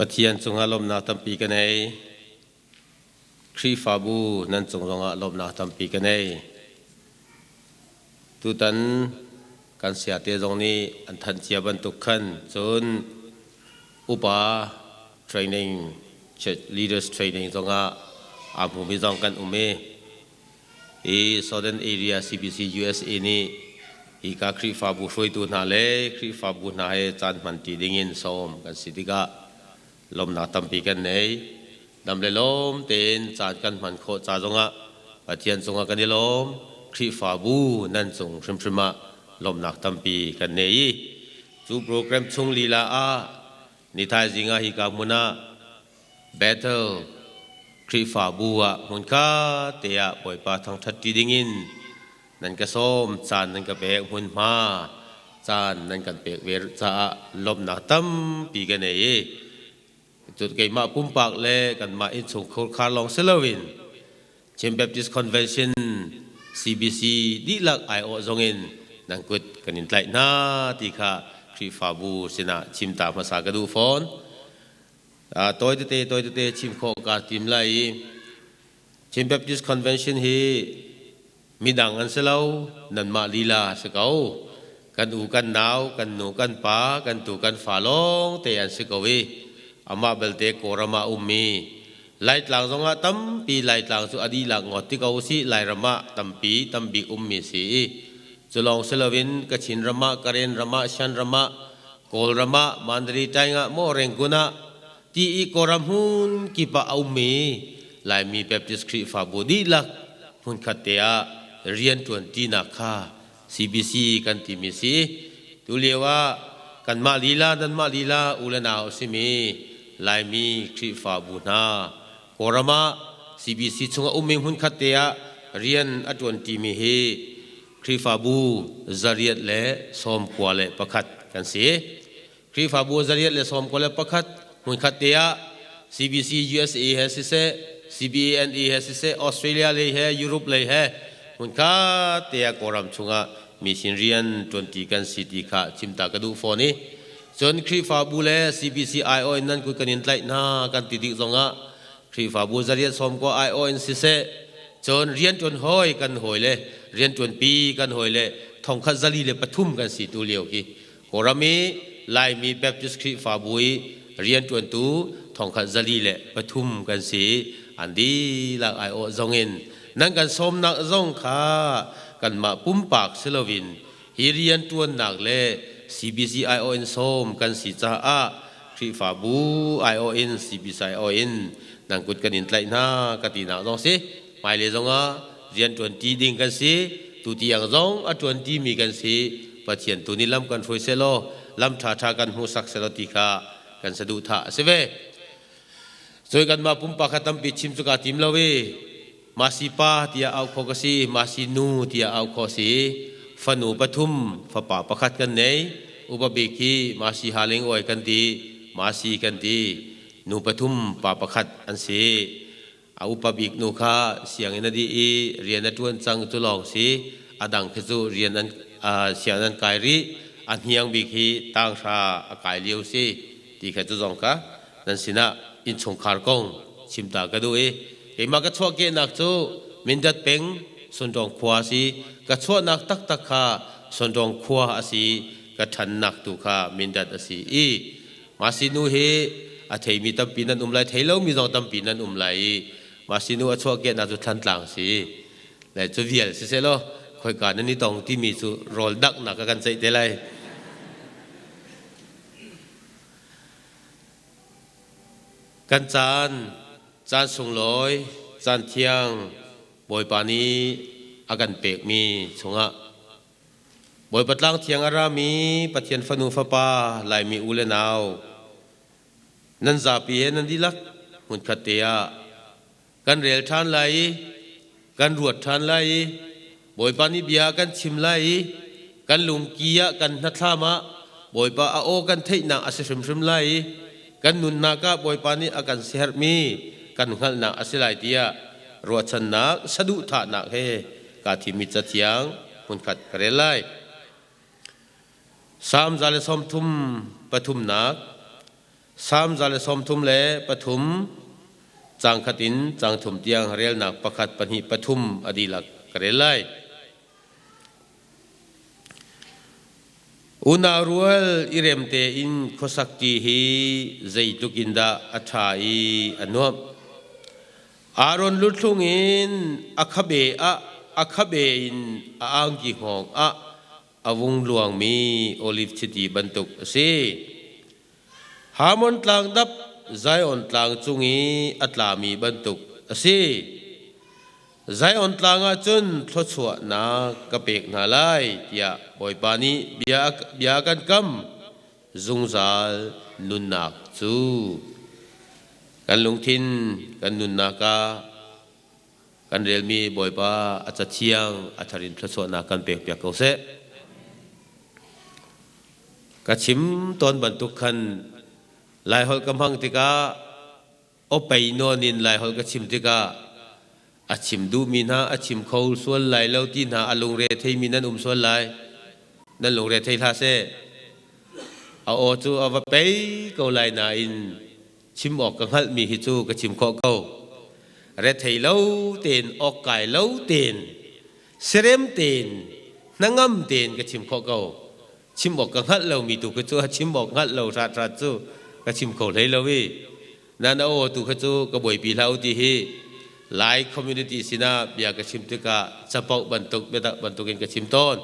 Pathian cungah lawmhnak tampi ka nei. Khrihfabu nan cung zongah lawmhnak tampi ka nei. Tutan kan siate zong nih an thanh cia bantuk khan cun upa training, church leaders training zongah aa hmumi zong kan um i Hi Southern Area CBC USA nih hika Khrihfabu hruaitu hna le Khrihfabu hna he caan hmanṭi dingin sawm kan si tikah lawmhnak tampi kan nei. Dam le lawm tein caan kan hman khawh ca zongah Pathian cungah kan i lawm. Khrihfabu nan cung hrimhrim ah lawmhnak tampi kan nei i cu program chung lila ah ni thaizing ah hika hmun ah Bethel Khrihfabu ah hmunkhat te ah Bawipa thangṭhat ṭi dingin nan ka sawm, caan nan ka pek, hmunhma caan nan kan pek ve caah lawmhnak tampi ka nei i cun keimah pumpak le kanmah innchungkhar lawng si loin Chin Baptist Convention CBC dihlak aiawh zongin nan kut kan in tlaih hna ti kha Khrihfabu sinah chimta hmasa ka duh fawn. Tawi tete tawi tete chim khawh kaa tim lai i Chin Baptist Convention hi midang an si lo, nanmah lila si ko. Kan u kan nau, kan nu kan pa, kan tu kan fa lawng te an si ko i amah belte Kawlram ah ummi Laitlang zongah tampi Laitlang cu a dihlak ngawt ti ko usih Lairam ah tampi tambik ummi si i cu lawng si loin Kachin ram ah, Karen ram ah, Shan ram ah, Kawlram ah, Mandalay Taing ah maw Rangoon ah ti i Kawlram hmun kip ah a ummi Laimi Baptist Khrihfabu dihlak hmunkhat te ah rianṭuan ṭinak kha CBC kan timi si. Tulio ah kanmah lila nanmah lila u le nau a simi Laimi Khrihfabu hna Kawlram ah CBC chungah ummi hmunkhat te ah rian a ṭuanṭimi hi Khrihfabu 891 kan si. Khrihfabu 891 hmunkhat te ah CBC USA he siseh, CBANA he siseh, Australia lei he, Europe lei he hmunkhat te ah Kawlram chungah mission rian ṭuanṭi kan si ti kha chimta ka duh fawn i cun Khrihfabu le CBC aiawh in nan kut kan in tlaih hna kan ti tik zongah Khrihfabu 890 aiawh in siseh, cun rianṭuan hawi kan hawi le rianṭuanpi kan hawi le 1403 kan si tu lio hi Kawlram i Laimi Baptist Khrihfabu i rianṭuantu 1403 kan si. An dihlak aiawh zongin nan kan sawmnak zong kha kanmah pumpak si loin hi rianṭuannak le CBC aiawh in sawm kan si caah Khrihfabu aiawh in CBC aiawh in nan kut kan in tlaih hna ka tinak zong si. Hmailei zongah rianṭuanṭi ding kan si. Tutiang zong a ṭuanṭimi kan si. Pathian tu nih lam kan hruai sehlaw lam ṭhaṭha kan hmuhsak sehlaw ti kha kan saduhthah a si ve. Cui kanmah pumpak kha tampi chim cu kaa tim lo i Masi pa tiah auh khawh ka si, Masi nu tiah auh khawh si. Fanu pathum, fapa pakhat kan nei. Upa bik hi Masi Haling Awi kan ti, Masi kan ti. Nu pathum, pa pakhat an si. A upa bik nu kha sianginn a dih i rian a ṭuan cang cu lawng si. A dang khi cu rian an sianginn an kai rih. A hniang bik hi tanghra a kai lio si ti kha cu zong kha nan sinah innchungkhar kong chimta ka duh i keimah ka chuahkehnak cu Mindat peng Sundawng khua a si. Ka chuahnak taktak kha Sundawng khua a si. Ka ṭhannak tu kha Mindat a si i Masi nu hi a theimi tampi nan um lai, thei lomi zong tampi nan um lai i Masi nu a chuahkehnak cu Thlantlang si. Le cu vial siseh law khoika nan i tong timi cu rawl daknak ka kan ceih te lai. Kan caan, caan sunglawi, caan thiang Bawipa nih a kan pekmi chungah Bawipa tlang thiang a rami Pathian fanu fapa Laimi u le nau nan zapi he nan dihlak hmunkhat te ah kan rel ṭhan lai i kan ruat ṭhan lai i Bawipa nih bia kan chim lai i kan lungki ah kan hnathlam ah Bawipa a aw kan theihnak a si hrimhrim lai i kan nunnak ah Bawipa nih a kan siaherhmi kan hngalhnak a si lai tiah ruahchannak saduhthahnak he kaa thimmi cathiang hmunkhat ka rel lai. Salm 133. Salm 133 caang khat in caang thum tiang relnak pakhat pahnih pathum a dihlak ka rel lai. Unau rual i rem tein khuasak ti hi zeitluk in dah a ṭha i a nuamh. Aaron luthlung in a khabe ah a khabe in a angki hngawng ah a vung luangmi oliv chiti bantuk a si. Harmon tlang dap Zion tlang cung i a tlami bantuk a si. Zion tlang ah cun thluachuahnak ka pek hna lai tiah Bawipa nih bia a kan kam zungzal nunnak cu. Kan lungthin kan nunnak ah kan relmi Bawipa a cathiang a thar in thluachuahnak kan pekpiak ko seh. Ka chim tawn bantuk khan Laiholh ka hmang tikah awpei nawn in Laiholh ka chim tikah a chim duhmi hna a chim kho sual lai lo ti hna a lungre theimi nan um sual lai. Nan lungre thei hlah seh. A aw cu a va pei ko lai nain chim awk ka hngalhmi hi cu ka chim khawh ko. Rethei lo tein awk kai lo tein serem tein hnangam tein ka chim khawh ko. Chim awk ka hngalh lomi tu kha cu a chim awk hngalh lo hrat cu ka chim kho hlei lo i nan a aw tu kha cu ka buaipi hlah u ti hi Lai community sinah bia ka chim tikah capoh bantuk biatak bantukin ka chim tawn.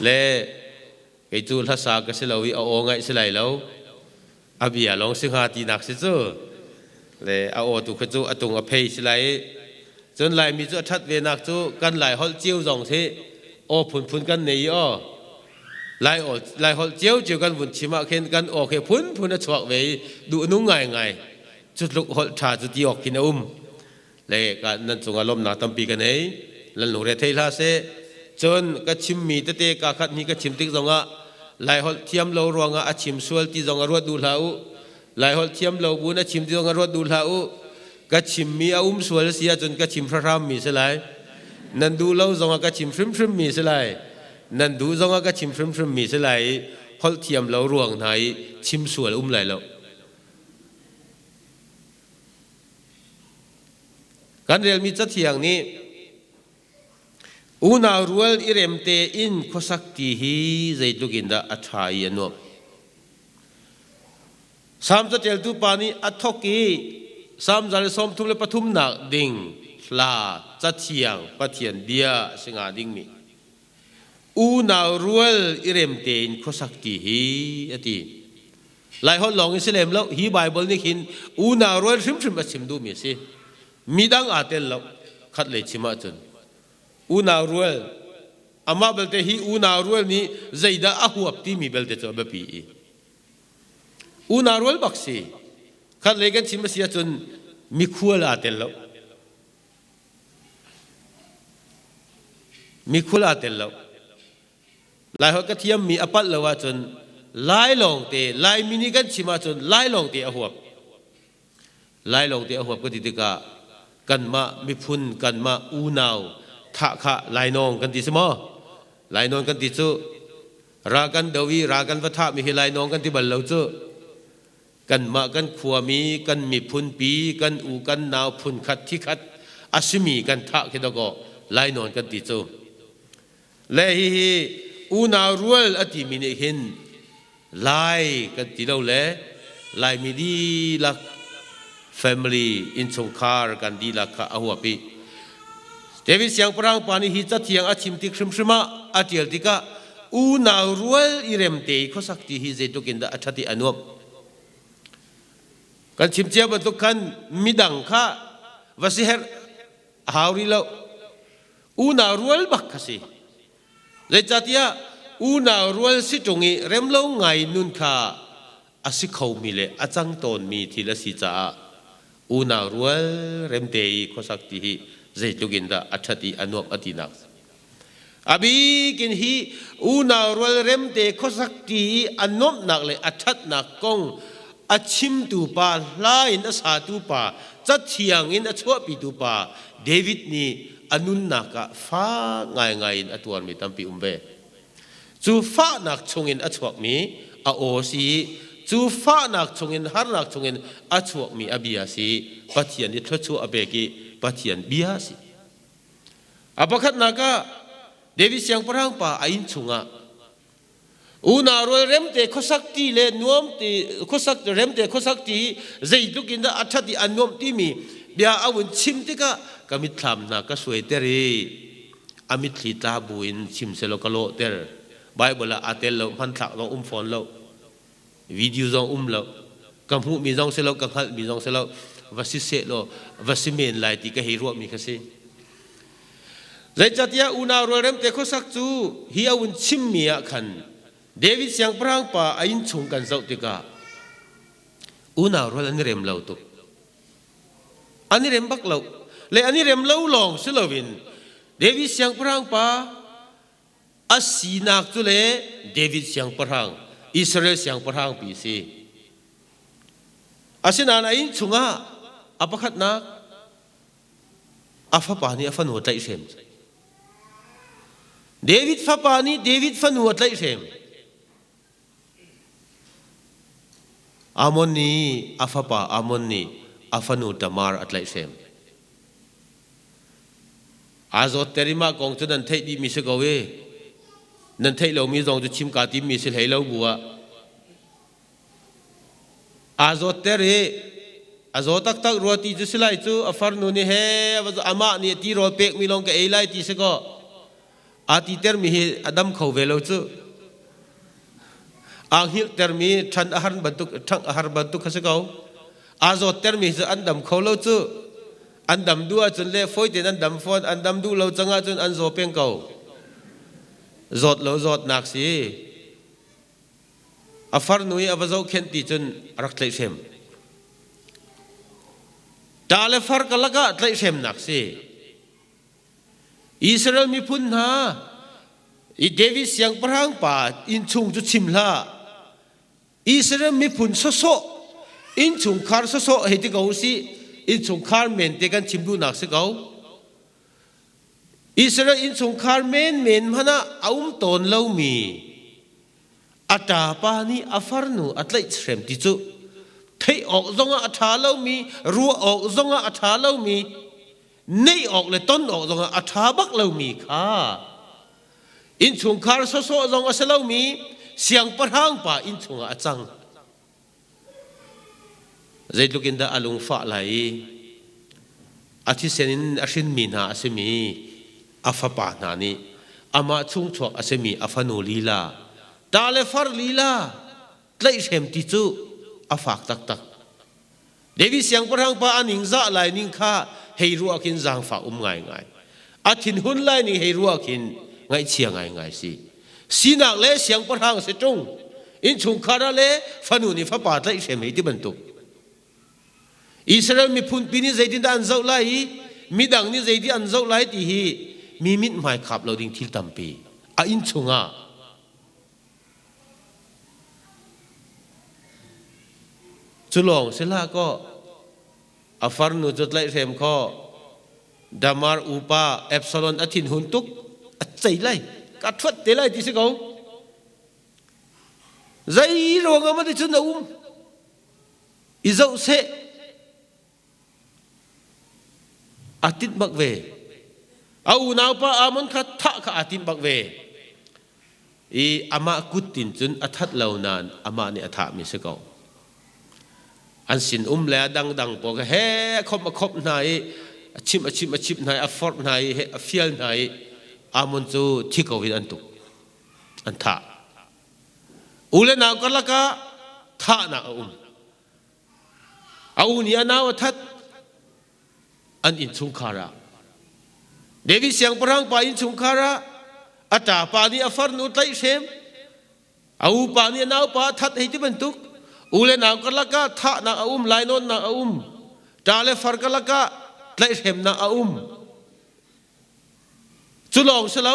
Le kei cu hlasa ka si lo i a aw ngaih si lai lo. A bia lawng si hnga tinak si cu. Le a aw tu kha cu a tung a phei si lai i cun Laimi cu a ṭhat ve nak cu kan Lai holh cio zong si aw phunphun kan nei i aw Lai aw Lai holh cio kan vun chim ah khin kan aw khi phunphun a chuak ve i duh nung ngaingai cu tluk holh ṭha cu ti awk khin a um. Le ka nan cungah lawmnak tampi ka nei. Lan lungre thei hlah seh. Cun ka chimmi tete ka khat ni ka chim tik zongah Laiholh thiam lo ruangah a chim sual ti zong a ruat duh hlah u. Laiholh thiam lo bu na chim ti zong a ruat duh hlah u. Ka chimmi a um sual si ahcun ka chim hrammi si lai. Nan duh lo zongah ka chim hrimhrimmi si lai. Nan duh zongah ka chim hrimhrimmi si lai i holh thiam lo ruang hna i chim sual um lai lo. Kan relmi cathiang nih unau rual i rem tein khuasak ti hi zeitluk in dah a ṭha i a nuamh. Salm caṭialtu pa nih a thawk i Salm 133 nak ding hla cathiang Pathian bia a si hnga dingmi unau rual i rem tein khuasak ti hi a ti. Laiholh lawng in si lem lo, hi Baibal nih hin unau rual hrimhrim a chim duhmi a si. Midang aa tel lo, khat lei chim ahcun. Unau rual, amah belte hi unau rual nih zeidah a huap timi belte cu a biapi i. Unau rual bak si. Khat lei kan chim a si ahcun mikhual aa tel lo. Mikhual aa tel lo. Laiholh ka thiammi a palh lo ahcun Lai lawngte Laimi nih kan chim ahcun Lai lawngte a huap. Lai lawngte a huap ka ti tikah kanmah miphun kanmah unau thah kha lainawng kan ti si maw? Lainawn kan ti cu ra kan do i ra kan va thahmi hi lainawng kan ti bal lo cu. Kanmah kan khuami kan miphun pi kan u kan nau phunkhat thikhat a simi kan thah khi dakaw lainawn kan ti cu. Le hihi unau rual a timi nih hin Lai kan ti lo le Laimi dihlak family innchungkhar kan dihlak kha a huap i David siangpahrang pa nih hi cathiang a chim tik hrimhrim ah a ṭial tikah unau rual i remte i khuasak ti hi zeitluk in dah a ṭhat i a nuamh. Kan chim cia bantuk khan midang kha va si herh a hau rih lo. Unau rual bak kha si. Zeicahtiah unau rual si ṭung i remlo ngai nun kha a si khomi le a cang tawnmi thil a si caah unau rual remte i khuasak ti hi zeitluk in dah a ṭhat i a nuamh a tinak. A bik in hi unau rual remte khuasak ti i a nuamhnak le a ṭhatnak kong a chimtu pa hla in a satu pa cathiang in a chuahpitu pa David nih a nunnak ah fak ngaingai in a tuarmi tampi um ve. Cu fahnak chungin a chuakmi a aw si i Cu fahnak chungin harnak chungin a chuakmi a bia si. Pathian i thluachuah a pek i Pathian bia si. A pakhatnak ah David siangpahrang pa a inn chungah unau rual remte khuasak ti le nuam ti khuasak remte khuasak ti zeitluk in dah a ṭhat i a nuamh timi bia a vun chim tikah ka mitthlam hna ka suaiter i a mitthli tla buin chim selaw ka lawhter. Bible ah aa tel lo, hmanthlak zong um fawn lo, video zong um lo, ka hmuhmi zong si lo, ka hngalhmi zong si lo, va si seh law va si men lai ti ka hei ruahmi kha si. Zeicatiah unau rualrem te khuasak cu hi a un chimmi ah khan David siangpahrang pa a innchung kan zoh tikah unau rual an i rem lo tuk. An i rem bak lo. Le an i rem lo lawng si loin David siangpahrang pa a sinak cu le David siangpahrang Israel siangpahrang pi si. Asinain a inn chungah a pakhatnak a fapa nih a fanu a tlaihhrem. David fapa nih David fanu a tlaihhrem. Amon nih a fapa Amon nih a fanu Tamar a tlaihhrem. Aa zawtter i mah kong cu nan theih dihmi si ko i nan theih lomi zong cu chim kaa timmi si hlei lo bu ah aa zawtter i a zaw taktak rua ti cu si lai cu a farnu nih he amah nih tirawl pekmi lawng ka ei lai ti si kaw aa titermi hi a dam kho ve lo cu aa hngilhtermi ṭhan a har bantuk ṭhangh a har bantuk kha si ko aa zawttermi cu an dam kho lo cu an dam duh ahcun le fawi tein an dam fawn an dam duh lo cang ahcun an zaw peng ko zawt lo zawtnak si a farnu i a va zohkhenh ti cun a rak tlaihhrem ṭa le far karlak ah tlaihhremnak si Israel miphun hna i David siangpahrang pa innchung cu chim hlah. Israel miphun sawsawh innchungkhar sawsawh hei ti ko usih innchungkhar men te kan chim duhnak si ko. Israel innchungkhar menmen hmanh ah a um tawn lomi a ṭapa nih a farnu a tlaihhrem ti cu theih awk zongah a ṭha lomi ruah awk zongah a ṭha lomi neih awk le ton awk zongah a ṭha bak lomi kha innchungkhar sawsawh zong a si lomi siangpahrang pa innchung ah a cang. Zeitluk in dah a lungfah lai i a thisen in a hrinmi hna a simi a fapa hna nih amah chungchuak a simi a fanu lila ṭa le far lila tlaihhrem ti cu a fak taktak. David siangpahrang pa a ningzah lai ning kha hei ruah khin zaangfah um ngaingai. A thinhun lai ning hei ruah khin ngaihchia ngaingai si. Sinak le siangpahrang si ṭung. Innchungkhar ah le fanu nih fapa tlaihhrem hei ti bantuk. Israel miphun pi nih zeitindah an zoh lai i midang nih zeiti an zoh lai ti hi mi mithmai khap lo ding thil tampi a innchung ah Cu lawng si hlah kaw a farnu cu tlaihhrem khaw Damar upa Absalom a thinhun tuk a cei lai ka ṭhuat te lai ti si ko zei ruangah maw ti cun a um i zoh seh a tinh bak ve a unaupa Amon kha thah kha aa tinh bak ve i amah kut tin cun a that lo nain amah nih a thahmi si ko an sin um le a dangdang pawl kha he khop a khop hna i a chimh a chimh a chimh hna i a forh hna i he a fial hna i Amon cu thi ko in an tuk an thah u le nau karlak ah thahnak a um A u nih a nau a that. An innchungkhar ah. David siangpahrang pa innchungkhar ah a ṭapa nih a farnu tlaihhrem. A upa nih a naupa a that hei ti bantuk. U le nau karlak ah thahnak a um, lainawnnak a um. Ṭa le far karlak ah tlaihhremnak a um. Cu lawng si lo,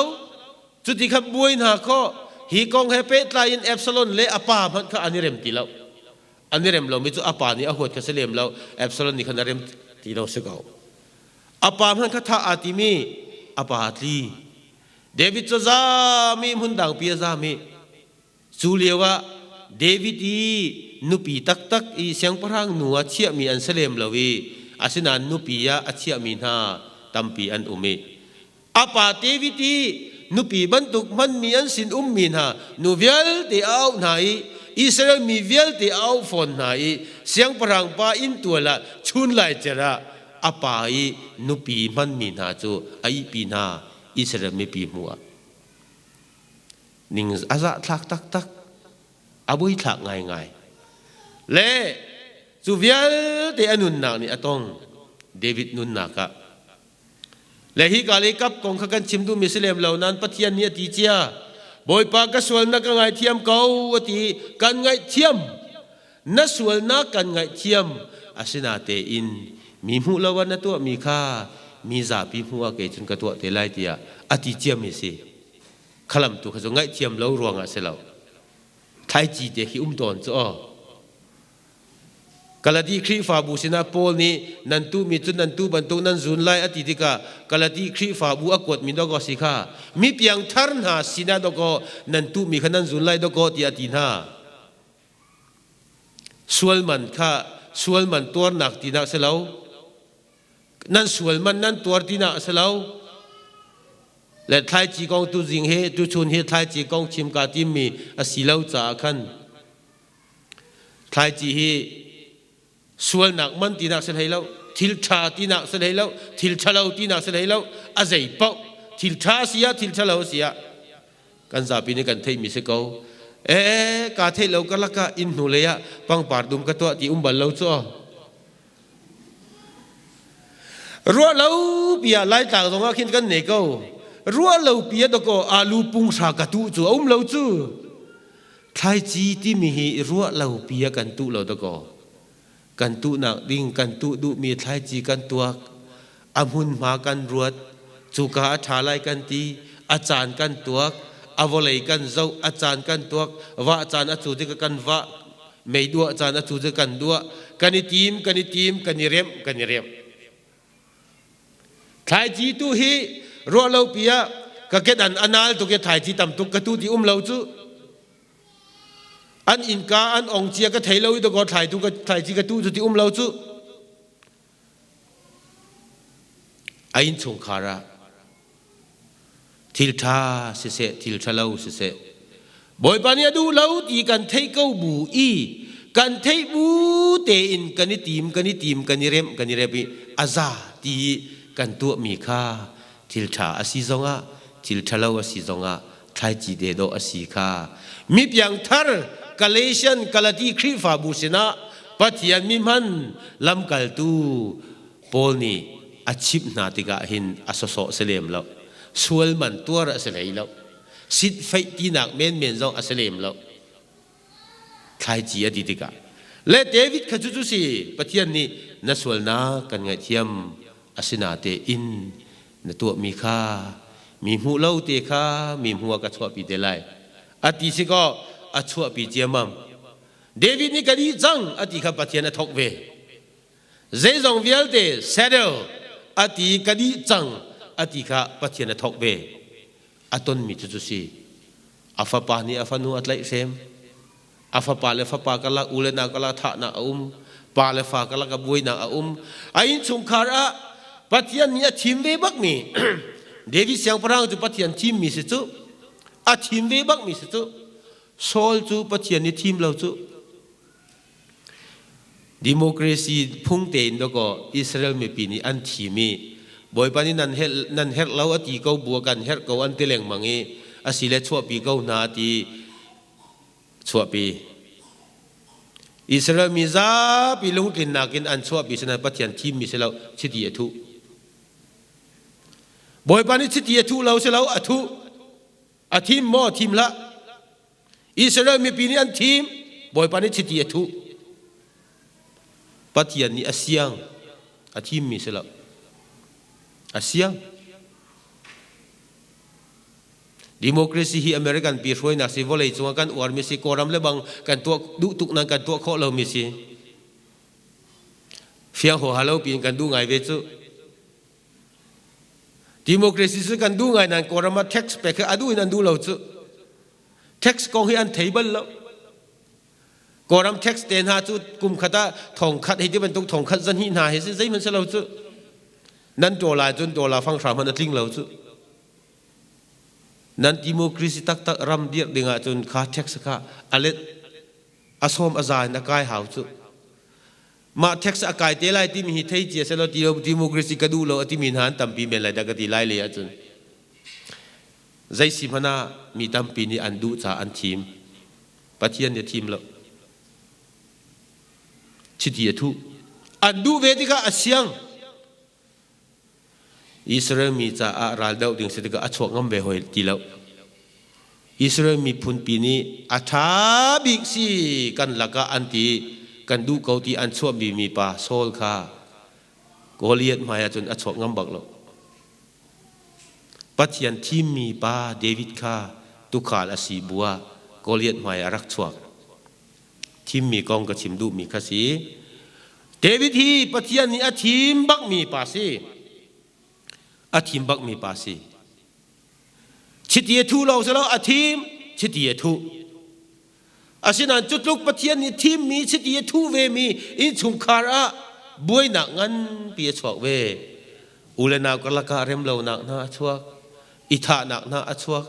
cuti khan buai hna kaw hi kong he pehtlai in Absalom le a pa hmanh kha an i rem ti lo. An i rem lomi cu a pa nih a huat kha si lem lo, Absalom nih khan a rem ti lo si ko. A pa hmanh kha thah aa timi a pa a tli. David cu zami hmun dangpi a zami. Cu lio ah David i nupi taktak i siangpahrang nu ah chiahmi an si lem lo i asinain nupi ah a chiahmi hna tampi an um i a pa David i nupi bantuk hmanmi an sin ummi hna nu vialte a auh hna i Israel mi vialte a auh fawn hna i siangpahrang pa inntual ah chun laicer ah a pa i nupi hmanmi hna cu a ihpi hna Israel mipi hmuh ah. Ning a zahthlak taktak, a buithlak ngaingai. Le cu vialte a nunnak nih a tong David nunnak ah. Le hi ka le kap kong kha kan chim duhmi si lem lo nain Pathian nih a ti cia. Bawipa ka sualnak ka ngaithiam ko a ti. Kan ngaihthiam. Na sualnak kan ngaihthiam. Asinatein mi hmuh lo ah na tuahmi kha mi zapi hmuh ah kei cun ka tuah te lai tiah a ti ciami si. Khalam tu kha cu ngaihthiam lo ruangah si lo. Thlaici te khi um tawn cu aw. Galati Khrihfabu sinah Paul nih nan tuhmi cu nan tuh bantuk nan zun lai a ti tikah Galati Khrihfabu a kuatmi dawkaw si kha mi piangthar hna sinah dawkaw nan tuhmi kha nan zun lai dawkaw tiah a ti hna. Sual man kha sual man tuarnak tinak si lo. Nan sual man nan tuar tinak a si lo. Le thlaici kong tu zing hi tuchun hi thlaici kong chim ka timmi a si lo caah khan Thlaici hi sualnak man tinak si hlei lo, thil ṭha tinak si hlei lo, thil ṭhalo tinak si hlei lo, a zei paoh thil ṭha si ah thil ṭhalo si ah kan zapi nih kan theihmi si ko. Ee kaa theih lo karlak ah inn hnu lei ah pangpar dum ka tuah ti um bal lo cu. Ruah lo pi ah Laitlang zong ah khin kan nei ko. Ruah lo pi ah dakaw alu punghra ka tuh cu a um lo cu. Thlaici timi hi ruah lo pi ah kan tuh lo dakaw. Kan tuhnak ding kan tuh duhmi thlaici kan tuak, a hmunhma kan ruat, cuka a ṭha lai kan ti, a caan kan tuak, a vawlei kan zoh, a caan kan tuak, vah caan a cu tikah kan vah, mei duah caan a cu tikah kan duah, kan i tim, kan i tim, kan i remh, kan i remh. Thlaici tu hi ruah lo pi ah ka kedan a nal tuk i thlaici tam tuk ka tu ti um lo cu. An innka an ong cia ka thei lo i dakaw thlaitu ka thlaici ka tu cu ti um lo cu. A innchungkhar ah thil ṭha siseh thil ṭha lo siseh Bawipa nih a duh lo ti kan theih ko bu i kan theih bu tein kan i tim kan i tim kan i remh kan i rep i a za ti i kan tuahmi kha thil ṭha a si zongah thil ṭhalo a si zongah thlaici te dawh a si kha mi piangthar Galatian Galati Khrihfabu sinah Pathian mi hman lamkaltu Paul nih a chimh hna tikah hin a sawsawh si lem lo sual man tuar a si hlei lo sitfeih tinak menmen zong a si lem lo thlaici a ti tikah le David kha cu cu si Pathian nih na sualnak kan ngaihthiam asinate in na tuahmi kha mi hmuh lo te kha mi hmuh ah ka chuahpi te lai a ti si kaw a chuahpi ciamam David nih ka dih cang a ti kha Pathian a thok ve Zeizong vialte settle a ti ka dih cang a ti kha Pathian a thawk ve. A tonmi cu cu si. A fapa nih a fanu a tlaihhrem. A fapa le fapa karlak u le nau karlak thahnak a um. Pa le fa karlak ah buainak a um. A innchungkhar ah Pathian nih a thim ve bakmi David siangpahrang cu Pathian thimmi si cu. A thim ve bakmi si cu. Saul cu Pathian nih thim lo cu. Democracy phung tein dawkaw Israel mipi nih an thim i Bawipa nih nan herh, nan herh lo a ti ko bu kan herh ko an ti lengmang i asile chuahpi ko hna a ti chuahpi. Israel mi zapi lungtlinnak in an chuahpi sinain Pathian thimmi si lo chiti a thuh. Bawipa nih chiti a thuh lo si lo a thuh. A thim maw thim hlah. Israel mipi nih an thim, Bawipa nih chiti a thuh. Pathian nih a siang, a thimmi si lo. A siang. Democracy hi American pi hruainak si vawlei cungah kan uarmi si Kawlram le bang kan tuah duh tuk nan kan tuah khawh lomi si. Fiang huaha lo piin kan duh ngai ve cu. Democracy cu kan duh ngai nain Kawlram ah tax pek hi a duh in an duh lo cu. Tax kong hi an thei bal lo. Kawlram tax te hna cu kum khat ah thong khat hei ti bantuk thong khat zahnih hna hi si zeihmanh si lo cu. Nan dollar cun dollar fang hram hmanh a tling lo cu. Nan democracy taktak ram dirh ding ahcun kha tax kha a let a sawm a za in a kai hau cu. Mah tax a kai te lai timi hi thei cia selaw democracy ka duh lo a timi hna an tampi men lai dah ka ti lai lei ahcun. Zei si hmanh ah mi tampi nih an duh caah an thim. Pathian nih a thim lo. Chiti a thuh. An duh ve tikah a siang. Israel mi caah ral doh ding si tikah a chuak ngam ve hoi ti lo. Israel miphun pi nih a ṭha bik si kan lakah an ti kan duh ko ti an chuahmi mi pa Saul kha Goliath hmai ahcun a chuak ngam bak lo. Pathian thimmi pa David kha tuukhal a si bu ah Goliath hmai a rak chuak. Thimmi kong ka chim duhmi kha si. David hi Pathian nih a thim bakmi pa si. A thim bakmi pa si. Chiti a thuh lawng si lo, a thim, chiti a thuh. Asinain cutluk Pathian nih thimmi chiti a thuh vemi innchungkhar ah buainak nganpi a chuak ve. U le nau karlak ah remlonak hna a chuak, i thahnak hna a chuak,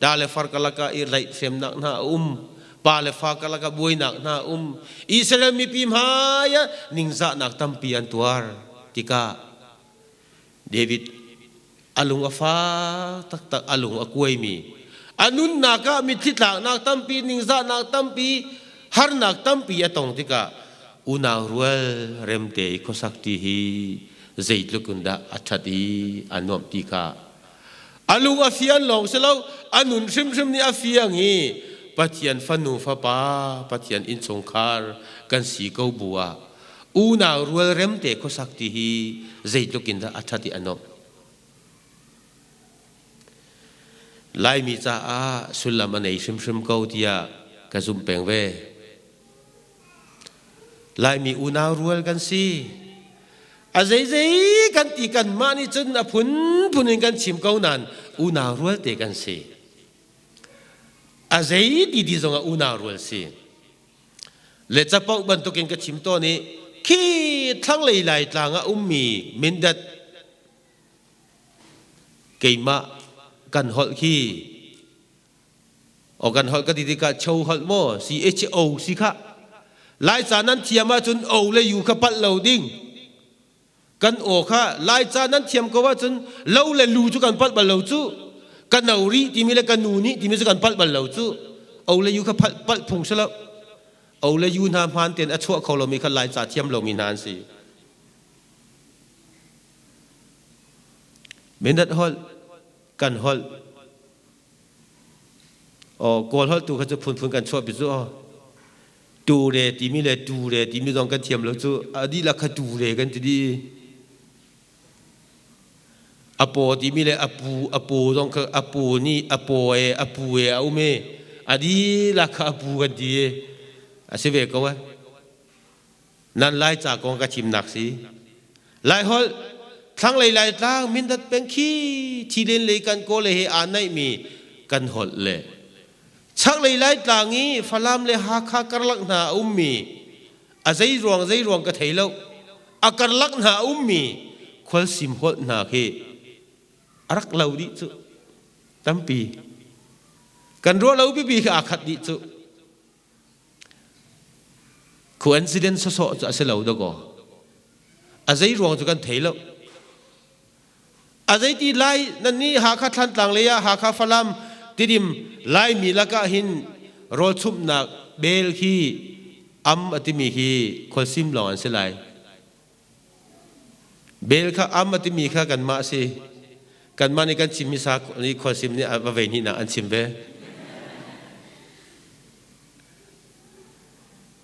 da le far karlak ah i tlaihhremnak hna a um, pa le fa karlak ah buainak hna a um. Israel mipi hmai ah ningzahnak tampi an tuar tikah David a lung a fak taktak, a lung a kuaimi, a nunnak ah mitthli tlaknak tampi, ningzahnak tampi, harnak tampi a tong tikah unau rual remte i khuasak ti hi zeitluk in dah a ṭhat i a nuamh ti kha a lung a fian lawng si lo, a nun hrimhrim nih a fiang i Pathian fanu fapa, Pathian innchungkhar kan si ko bu ah unau rual remte khuasak ti hi zeitluk in dah a ṭhat i a nuamh. Laimi caah sullam a nei hrimhrim ko tiah ka zumh peng ve. Laimi unau rual kan si. A zeizei kan ti kanmah nih cun a phunphun in kan chim ko nain unau rual te kan si. A zei ti ti zongah unau rual si. Le capo bantukin ka chim tawn i khi thlanglei Laitlang ah ummi Mindat keimah kan holh khi o kan holh ka ti tikah cho holh maw C H O si kha Laica nan thiam ahcun O le U kha palh lo ding kan aw kha Laica nan thiam ko ahcun lo le lu cu kan palh bal lo cu ka no rih timi le ka nu nih timi cu kan palh bal lo cu o le u kha palh palh phung si lo o le u hna hmaan tein a chuah kho lomi kha Laica thiam lomi hna an si Mindat holh kan holh Aw Kawl holh tu kha cu phunphun kan chuahpi cu aw. Tu re timi le tu re timi zong kan thiam lo cu a dihlak kha tu re kan ti dih. A paw timi le a pu a paw zong kha a paw nih a paw e a pu e a um e a dihlak kha a pu kan ti e a si ve ko e. Nan Laica kong ka chimnak si. Laiholh thlanglei Laitlang Mindat peng khi Thilin lei kan kawl le he aa naihmi kan holh le chaklei Laitlang i Falam le Hakha karlak hna a ummi a zei ruang zei ruang ka thei lo a karlak hna a ummi khualsim holh hna khi a rak lo dih cu tampi kan ruah lo pipi khi aa khat dih cu Coincidence sawsawh cu a si lo dakaw. A zei ruang cu kan thei lo. A zei ti lai nan nih Hakha Thlantlang lei ah Hakha Falam Tidim Laimi lakah hin rawlchumhnak bel khi am a timi hi khualsim lawng an si lai. Bel kha am a timi kha kanmah a si. Kanmah nih kan chimmi sa nih khualsim nih a va vei hnihnak an chim ve.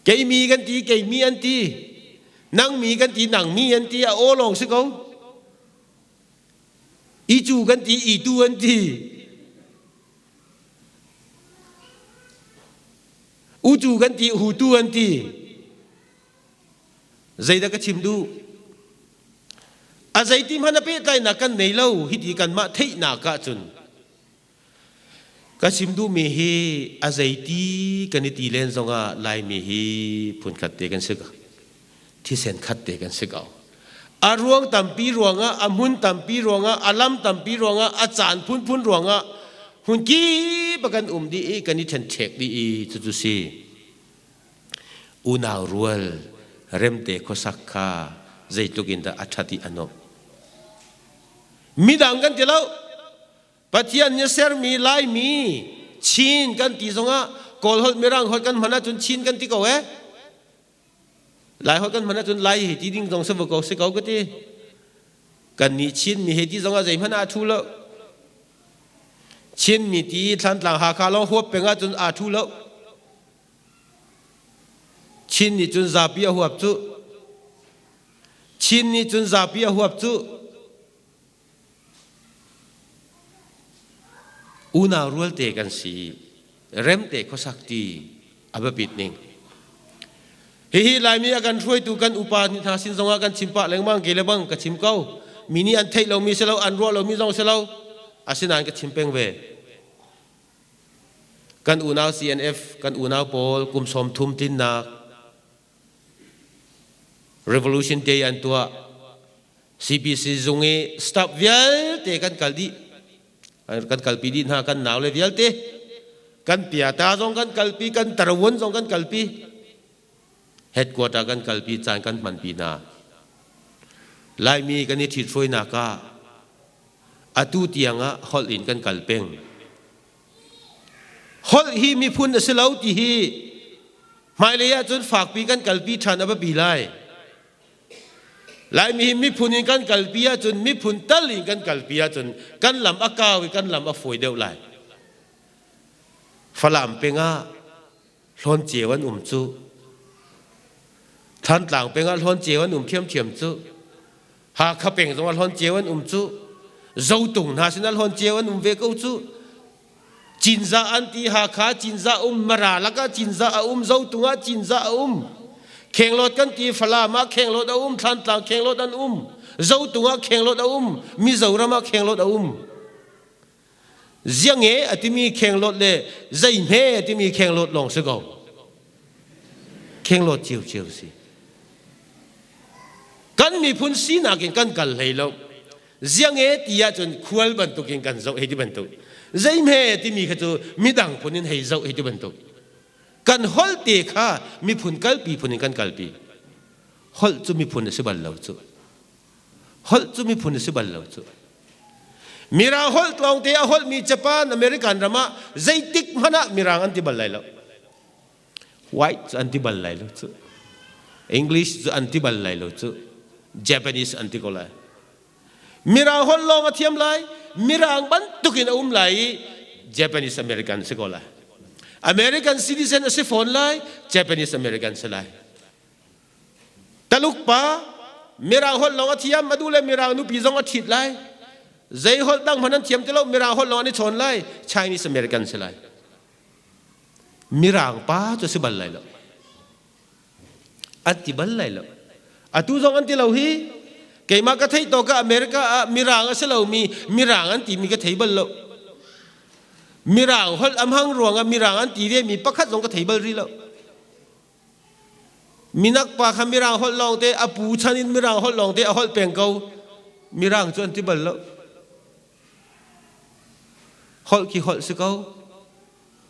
Keimi kan ti, keimi an ti. Nangmi kan ti, nangmi an ti. A aw lawng si ko. Icu kan ti, itu an ti. Ucu kan ti, hutu an ti. Zeidah ka chim duh? A zeiti hmanh a pehtlainak kan nei lo hiti kanmah theihnak ahcun. Ka chim duhmi hi a zeiti kan i ti len zongah Laimi hi phunkhat te kan si ko. Thisen khat te kan si ko. A ruang tampi ruangah, a hmun tampi ruangah, a lam tampi ruangah, a caan phunphun ruangah hmun kip ah kan um dih i kan i ṭhenṭhek dih i cucu si. Unau rual remte khuasak kha zeitluk in dah a ṭhat i a nuamh. Midang kan ti lo. Pathian nih a sermi Laimi Chin kan ti zongah Kawl holh Mirang holh kan hman ahcun Chin kan ti ko eh. Lai holh kan hman ahcun Lai hi ti ding zong si ko si ko ka ti. Kan nih Chin mi he ti zongah zeihmanh aa thu lo. Chin mi ti Thlantlang Hakha lawng huap peng ahcun aa thu lo. Chin nih cun zapi a huap cu. Chin nih cun zapi a huap cu. Unau rualte kan si, remte khuasak ti a biapit ning. Hihi Laimi a kan hruaitu kan upa hna sin zongah kan chim pah lengmang ke le bang ka chim ko. Mi nih an theih lomi si lo, an ruah lomi zong si lo. Asinain ka chim peng ve. Kan unau CNF, kan unau pawl kum 30 tlinnak Revolution Day an tuah. CBC zung i staff vialte kan kal dih. Kan kalpi dih hna kan nau le vialte. Kan piata zong kan kalpi, kan tarawun zong kan kalpi. Headquarter kan kalpi caan kan hmanpi hna. Laimi kan i ṭhithruainak ah atu tiang ah holh in kan kal peng. Holh hi miphun a si lo ti hi hmailei ahcun fakpi kan kalpi ṭhan a biapi lai. Laimi hi miphun in kan kalpi ahcun miphun tal in kan kalpi ahcun kan lam a kau i kan lam a fawi deuh lai. Falam peng ah Hlawn ceu an um cu. Thantlang peng ah hlawn ceu an um ṭhiamṭhiam cu. Hakha peng zong ah hlawn ceu an um cu. Zotung hna sinah hlawn ceu an um ve ko cu. Cinzah an ti Hakha Cinzah um Mara lakah Cinzah a um Zotung ah Cinzah a um Khenglawt kan ti Falam ah Khenglawt a um Thlantlang Khenglawt an um Zotung ah Khenglawt a um Mizoram ah Khenglawt a um Ziange a timi Khenglawt le zeihme a timi Khenglawt lawng si ko Khenglawt ciocio si Kan miphun sinak in kan kal hlei lo Ziange ti ahcun khual bantukin kan zoh hei ti bantuk. Zeihme timi kha cu midang phun in hei zoh hei ti bantuk. Kan holh te kha miphun kalpi phun in kan kalpi. Holh cu miphun a si bal lo cu. Holh cu miphun a si bal lo cu. Mirang holh tlawngte a holhmi Japan, American ram ah zeitik hmanh ah mirang an ti bal lai lo. White cu an ti bal lai lo cu. English cu an ti bal lai lo cu. Japanese an ti ko lai. Mirang holh lawng a thiam lai. Mirang bantukin a um lai i Japanese American si ko lai. American citizen a si fawn lai. Japanese American si lai. Taluk pa Mirang holh lawng a thiam. A duh le Mirang nupi zong a ṭhit lai. Zei holh dang hmanh an thiam ti lo. Mirang holh lawng an i chawn lai. Chinese American si lai. Mirang pa cu si bal lai lo. An ti bal lai lo. Atu zong an ti lo hi. Keimah ka theih tawk ah America ah Mirang a si lomi Mirang an timi ka thei bal lo. Mirang holh a hmang ruangah Mirang an ti ve mi pakhat zong ka thei bal rih lo. Minak pa kha Mirang holh lawngte a pu chan in Mirang holh lawngte a holh peng ko. Mirang cu an ti bal lo. Holh khi holh si ko.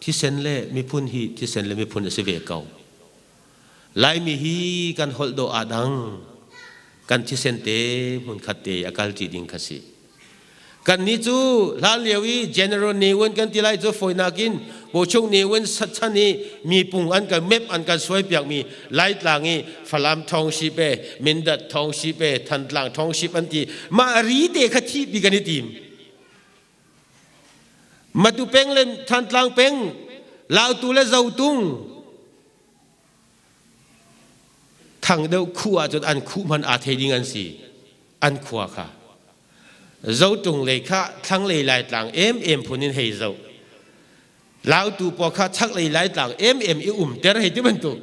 Thisen le miphun hi thisen le miphun a si ve ko. Laimi hi kan holh dawh aa dang. Kan thisen te hmunkhat te a kal ṭi ding kha si. Kannih cu hlan lio i General Ne Win kan ti lai cu fawinak in Bochung Ne Win chan i mipung an kan map an kan suaipiakmi Laitlang i Falam Township e Mindat Township e Thantlang Township an ti mah ri te kha thihpi kan i tim. Matu peng le Thantlang peng Lautu le Zotung thang deuh khuh ahcun an khuh hmanh aa thei ding an si an khua kha Zotung lei kha thlanglei Laitlang emem phun in hei zoh Lautu pawl kha chaklei Laitlang emem i umter hei ti bantuk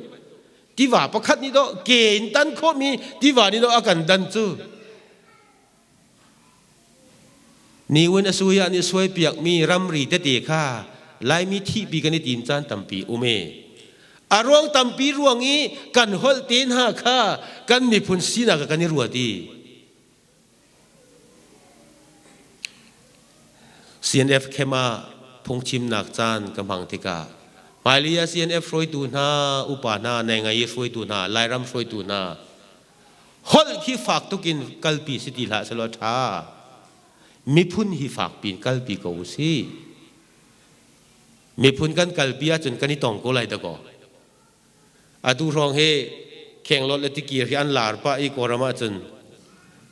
tiva pakhat nih dawh ke in tan khawhmi tiva nih dawh a kan dan cu Niwin a suai ah nih suaipiakmi ramri tete kha Laimi thihpi kan i tim caan tampi um e. A ruang tampi ruang i kan holh te hna kha kan miphun sinak ah kan i ruat i CNF camp ah phungchimnak caan ka hmang tikah hmailei ah CNF hruaitu hna, upa hna, naingai i hruaitu hna, Lairam hruaitu hna holh khi fak tuk in kalpi si ti hlah sehlaw a ṭha. Miphun hi fak piin kalpi ko usih. Miphun kan kalpi ahcun kan i tong ko lai dakaw. Atu hrawng hi khenglawt le tikir hi an lar pah i Kawlram ahcun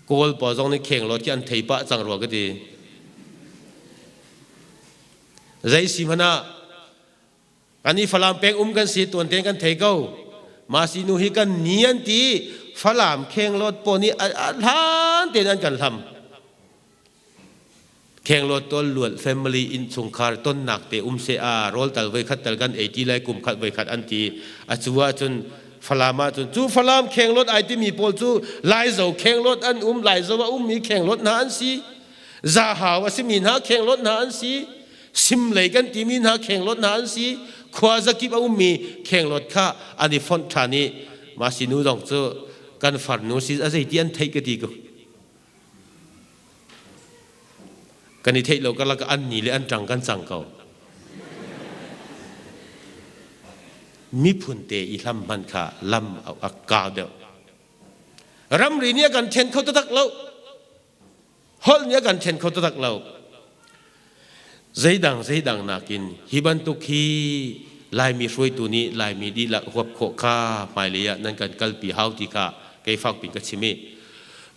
Kawl pawl zong nih khenglawt khi an thei pah cang rua ka ti. Zei si hmanh ah kan i Falam peng um kan si tuan tein kan thei ko. Mah si nu hi kan ni an ti Falam khenglawt pawl nih a hlan tein an kan hlam. Khenglawt tawl luat family innchungkhar tonnak te um se a rawl tal voi khat tal kan ei ti lai kum khat voi khat an ti. A cu ahcun Falam ahcun cu Falam khenglawt ai timi pawl cu Laizo khenglawt an um, Laizo a ummi khenglawt hna an si. Zahau a simi hna khenglawt hna an si. Simlei kan timi hna khenglawt hna an si. Khua zakip a ummi khenglawt kha an i fonh ṭhan i mah sinu zong cu kan farnu si a zeiti an theih ka ti ko. Kan i theih lo karlak an ni le an ṭang kan cang ko. Miphun te i hlam hman kha lam a kau deuh. Ramri nih a kan ṭhen kho taktak lo. Holh nih a kan ṭhen kho taktak lo. Zeidang zeidang nakin hi bantuk hi Laimi hruaitu nih Laimi dihlak huap khawh kha hmailei ah nan kan kalpi hau ti kha kei fakpin ka chim i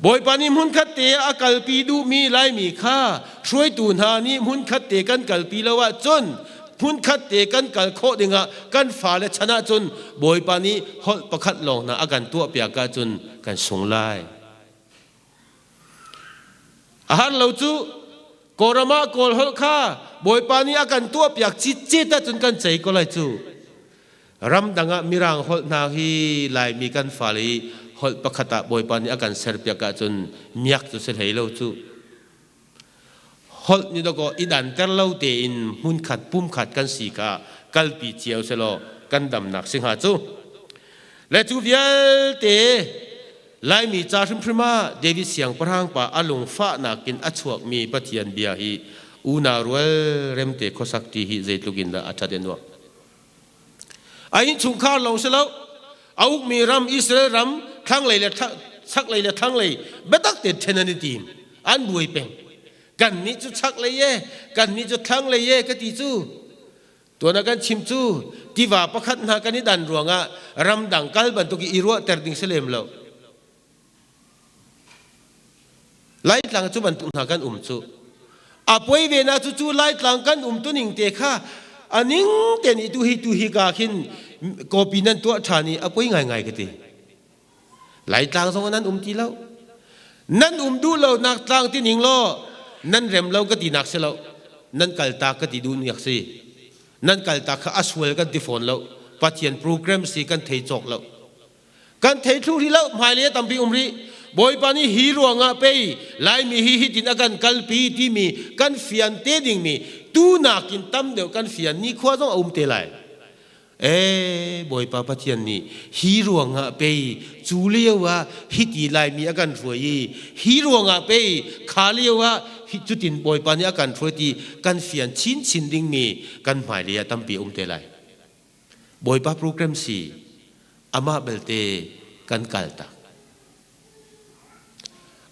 Bawipa nih hmunkhat te ah a kalpi duhmi Laimi kha hruaitu hna nih hmunkhat te kan kalpi lo ahcun hmunkhat te kan kal khawh dingah kan fale chan ahcun Bawipa nih holh pakhat lawng hna a kan tuahpiak ahcun kan sung lai. A har lo cu Kawlram ah Kawl holh kha Bawipa nih a kan tuahpiak citcet ahcun kan cei ko lai cu. Ramdang ah Mirang holh hna hi Laimi kan fale i holh pakhat ah Bawipa nih a kan serpiak ahcun miak cu si hlei lo cu. Holh nih dawkaw i danter lo tein hmunkhat pumkhat kan si kha kalpi cio selaw kan damnak si hnga cu. Le cu vialte Laimi ca hrimhrim ah David siangpahrang pa a lungfahnak in a chuakmi Pathian bia hi unau rual remte khuasak ti hi zeitluk in dah a ṭhat i nuamh. A innchungkhar lawng si lo, a ukmi ram Israel ram thlanglei le chaklei le thlanglei biatak tein ṭhen an i tim. An buai peng. Kannih cu chaklei e, kannih cu thlanglei e ka ti cu. Tuan ah kan chim cu tiva pakhat hna kan i dan ruangah ramdang kal bantuk i i ruahter ding si lem lo. Laitlang cu bantuk hna kan um cu. A poi ve na cu cu Laitlang kan um tuning te kha a ning ten i tu hi tu hi ka khin copy nan tuah ṭhan i a poi ngaingai ka ti. Laitlang zong nan um ti lo. Nan um duh lo nak tlang ti ning law nan rem lo ka ti nak si lo. Nan kaltak ka ti duh nak si. Nan kaltak kha a sual kan ti fawn lo. Pathian program si kan thei cawk lo. Kan thei thlu rih lo hmailei tampi um rih. Bawipa nih hi ruangah pei Laimi hi hitin a kan kalpi timi kan fian te dingmi tu nakin tam deuh kan fian ni khua zong a um te lai. Ee Bawipa Pathian nih hi ruangah pei cu lio ah hiti Laimi a kan hruai i hi ruangah pei kha lio ah hi cutin Bawipa nih a kan hruai ti kan fian chinchin dingmi kan hmailei ah tampi a um te lai. Bawipa program si amah belte kan kaltak.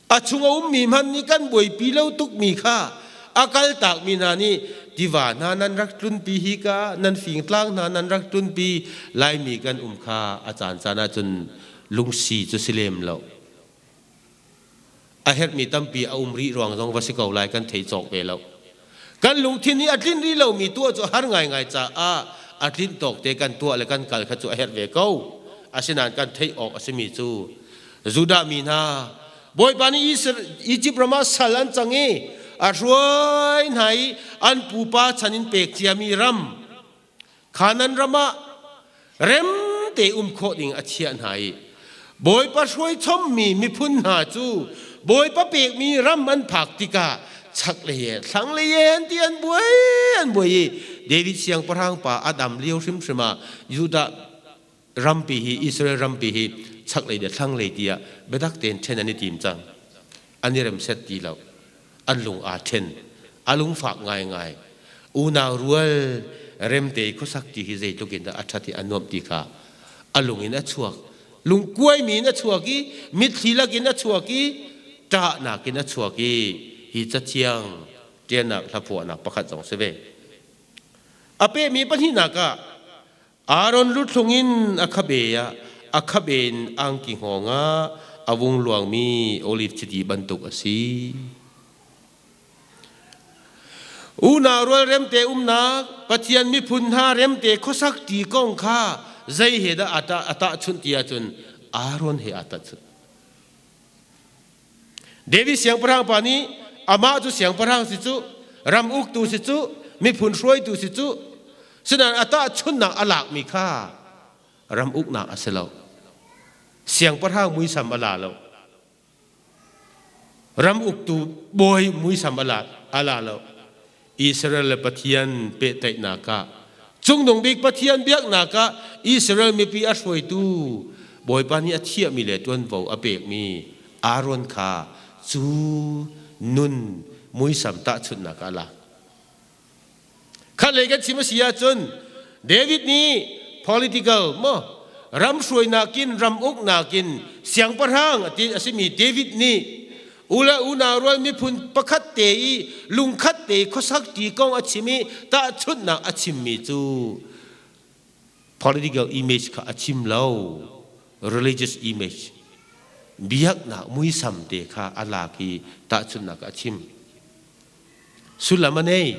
A chung a ummi hmanh nih kan buaipi lo tukmi kha a kaltakmi hna nih tiva hna nan rak tlunpi hi ka nan fingtlang hna nan rak tlunpi Laimi kan um kha a caancaan ahcun lungsi cu si lem lo. A herhmi tampi a um rih ruang zong va si ko lai kan thei cawk ve lo. Kan lungthin nih a tlinh rih lomi tuah cu a har ngaingai caah a tlinh tawk te kan tuah le kan kal kha cu a herh ve ko. Asinain kan theih awk a simi cu Judah mi hna Bawipa nih Izipt ram ah sal an cang i a hruai hna i an pupa chan in pek ciami ram Kanaan ram ah rem te um khawh ding a chiah hna i Bawipa hruai chommi miphun hna cu Bawipa pekmi ram an phak tikah Chaklei he thlanglei he an ti, an buai an buai i David siangpahrang pa a dam lio hrimhrim ah Judah rampi hi, Israel rampi hi chaklei le thlanglei tiah biatak tein ṭhen an i tim cang. An i remset ti lo. An lung aa ṭhen. A lungfak ngaingai. Unau rual remte i khuasak ti hi zeitluk in dah a ṭhat i a nuamh ti kha a lung in a chuak. Lungkuaimi in a chuak i mitthli lakin a chuak i ṭahnak in a chuak i hi cathiang ṭialnak hlaphuahnak pakhat zong si ve. A pehmi pahnihnak ah Aaron luthlung in a khabe ah a khabe in angki hngawng ah a vung luangmi oliv chiti bantuk a si. Unau rual remte umnak, Pathian miphun hna remte khuasak ti kong kha zei he dah a tahchunh ti ahcun Aaron he aa tahchunh. David siangpahrang pa nih amah cu siangpahrang si cu, ram uktu si cu, miphun hruaitu si cu, sinain a tahchunhnak a lakmi kha ram uknak a si lo. Siangpahrang muisam a la lo. Ram uktu bawi muisam a la lo. Israel le Pathian pehtlaihnak ah, Cungnung Bik Pathian biaknak ah Israel mipi a hruaitu Bawipa nih a thiahmi le ṭuanvo a pekmi Aaron kha cu nun muisam tahchunhnak ah a lak. Khatlei kan chim a si ahcun David nih political maw ram hruainak in ram uknak in siangpahrang a simi David nih U le unau rual miphun pakhat te i lungkhat te khuasak ti kong a chim i tahchunhnak a chimmi cu political image kha a chim lo, religious image, biaknak muisam te kha a lak i tahchunhnak a chim. Sullam a nei,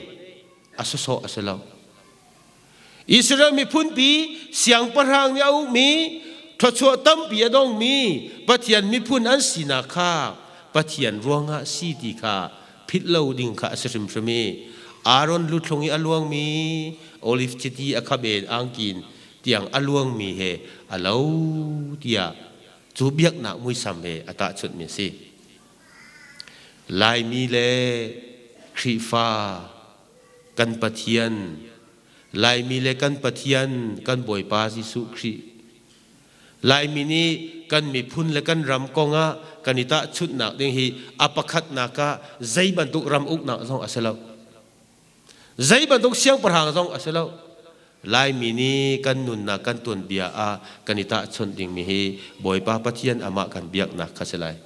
a sawsawh a si lo. Israel miphunpi siangpahrang nih a ukmi, thluachuah tampi a dongmi Pathian miphun an sinak kha Pathian ruangah si ti kha philh lo ding kha a si hrimhrim i Aaron luthlung i a luangmi olive chiti a khaben angkin tiang a luangmi he a lo tiah cu biaknak muisam he a tahchunhmi a si. Laimi le Khrihfa kan Pathian, Laimi le kan Pathian, kan Bawipa Jesuh Khrih. Laimi nih kan miphun le kan ram kongah kan i tahchunhnak ding hi a pakhatnak ah zei bantuk ram uknak zong a si lo. Zei bantuk siangpahrang zong a si lo. Laimi nih kan nunnak kan tuanbia ah kan i tahchunh dingmi hi Bawipa Pathian amah kan biaknak kha si lai.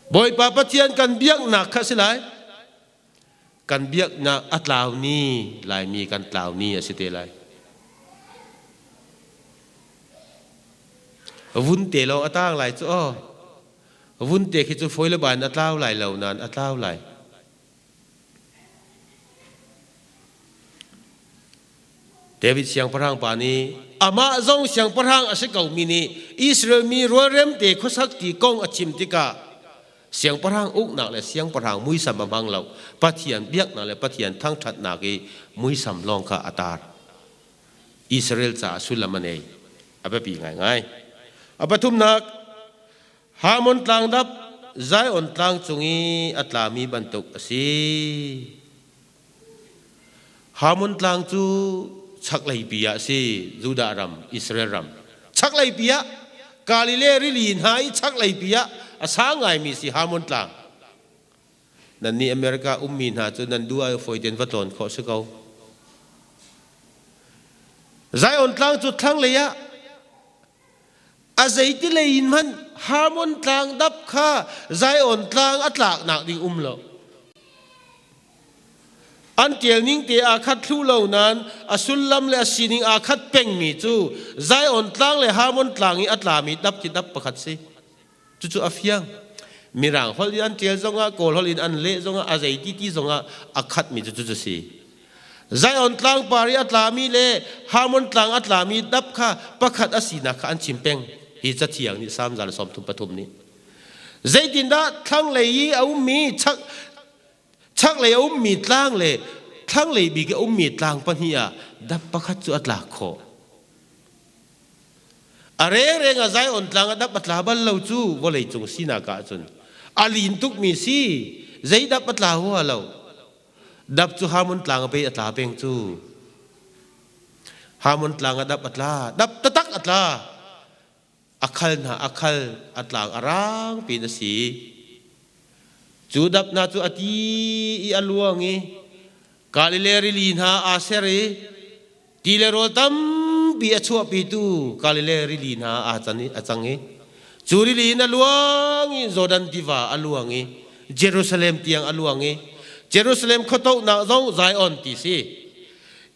Bawipa Pathian kan biaknak kha si lai. Kan biaknak a tlau ni, Laimi kan tlau ni a si te lai. Vun te lawng a tang lai cu aw. Vun te khi cu fawi le ban a tlau lai lo nain a tlau lai. David siangpahrang pa nih amah zong siangpahrang a si komi nih Israel mi rualrem te khuasak ti kong a chim tikah siangpahrang uknak le siangpahrang muisam a hmang lo, Pathian biaknak le Pathian thangṭhatnak i muisam lawng kha a tar. Israel caah sullam a nei, a biapi ngaingai. A pathumnak, Harmon tlangdap Zion tlang cung i a tlami bantuk a si. Harmon tlang cu chaklei pi ah a si, Judah ram, Israel ram. Chaklei pi ah Galilee rili hna i chaklei pi ah a sang ngaimi si Harmon tlang. Nannih America ummi hna cu nan duh ah fawi tein va tlawn khawh si ko. Zion tlang cu thlanglei ah a zeiti lei in hmanh Harmon tlang dap kha Zion tlang a tlaknak ding um lo. An tial ning te aa khat thlu lo nain a sullam le a sining aa khat pengmi cu Zion tlang le Harmon tlang i a tlami dap khi dap pakhat si. Cucu a fiang. Mirang holh in an tial zongah, Kawl holh in an leh zongah, a zeiti ti zongah a khatmi cu cucu si. Zion tlangpar i a tlami le Harmon tlang a tlami dap kha pakhat a sinak kha an chim peng. Hi cathiang nih Salm 133 nih. Zeitindah thlanglei i a ummi chak chaklei a ummi tlang le thlanglei bik i a ummi tlang pahnih ah dap pakhat cu a tlak khawh. A rengreng a Zion tlang a dap a tla bal lo cu vawleicung sinak ah cun a lin tukmi si. Zei dap a tla hua lo. Dap cu Harmon tlang a pe a tla peng cu. Harmon tlang a dap a tla. Dap tatak a tla. A khal hna a khal a tlang a rang pin a si. Cu dap hna cu a ti i a luang i Galilee rili hna aa ser i ti le rawl tampi a chuahpitu Galilee rili hna aa can i a cang i cu rili in a luang i Jordan tiva a luang i Jerusalem tiang a luang i Jerusalem khuatohnak zong Zion ti si.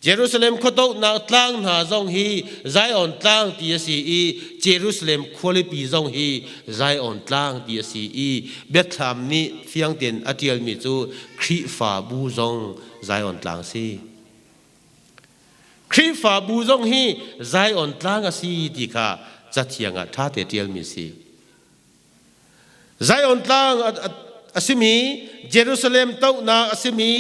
Jerusalem khuatohnak tlang hna zong hi Zion tlang ti a si i Jerusalem khualipi zong hi Zion tlang ti a si i biathlam nih fiang tein a ṭialmi cu Khrihfabu zong Zion tlang a si. Khrihfabu zong hi Zion tlang a si ti kha Cathiang ah ṭha te ṭialmi a si. Zion tlang a simi Jerusalem tohnak a simi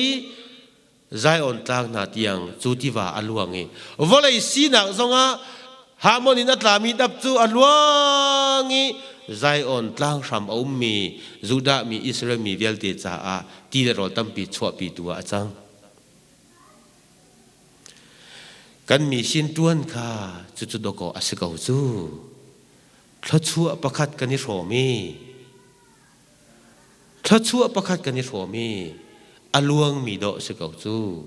Zion tlang hna tiang cu tiva a luang i vawlei sinak zongah Harmon in a tlami dap cu a luang i Zion tlang hram a ummi Judah mi Israel mi vialte caah ti le rawl tampi chuahpitu ah a cang. Kan mi sin ṭuan kha cucu dawkaw a si ko cu. Thluachuah pakhat kan i hrawm i Thluachuah pakhat kan i hrawm i a luangmi dawh si ko cu.